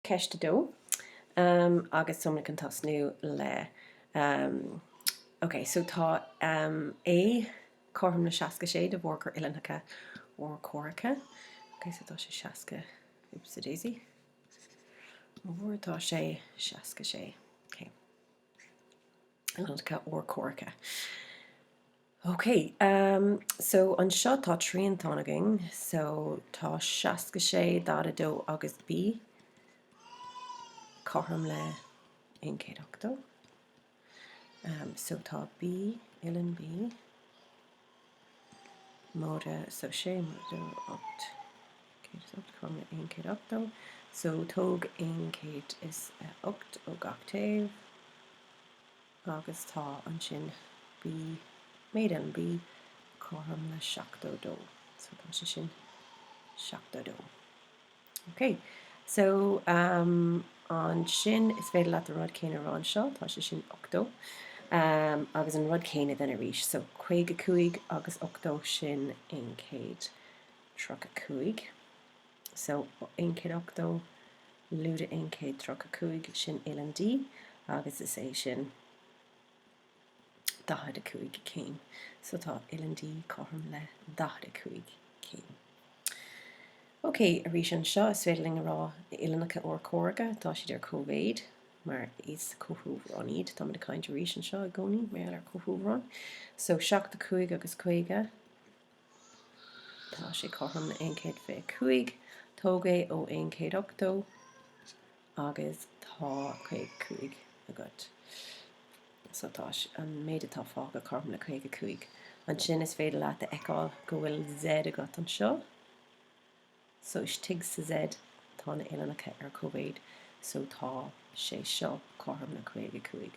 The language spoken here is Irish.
Ceist 2, Agus táimid chun tosnú le Ok, so tá A cothrom le 66 de bharr gur uillinneacha urchomhaireacha. Ok, so tá sé 60, oops a daisy. Bharr tá sé 66. Ok. Uillinneacha urchomhaireacha. Ok, so anseo tá triantán againn, so tá 66, 42 agus B cothrom le 180. So tá B, uillinn B, móide, so 6 móide 2, 8, 108 cothrom le 180. So tóg 108 ó gach taobh. agus tá ansin B, méid uillinn B cothrom le 72. So tá sé sin 72. Ok, so um, ansin is féidir leat an rud céanna a rá anseo, tá sé sin 80. Um, agus an rud céanna then arís, so 55 agus 80 sin 135. So 180 lúide 135, sin uillinn D agus is é sin 45 céim. So tá uillinn D cothrom le 45 céim. Ok, arís anseo is féidir linn a rá na uillinneacha urchomhaireacha, tá siad ar cóimhéid mar is comhthreomharáin iad. Táimid ag caint arís anseo i gcónaí mar gheall ar comhthreomharáin. So 75 agus 50. Tá sé cothrom le 125. Tóg é ó 180 agus tá 55 agat. So tá an méid atá fágtha cothrom le 55. Ansin is féidir leat a fheiceáil go bhfuil Z agat anseo. So istigh sa Z tá na uillinneacha ar cóimhéid. So tá sé seo cothrom le 55.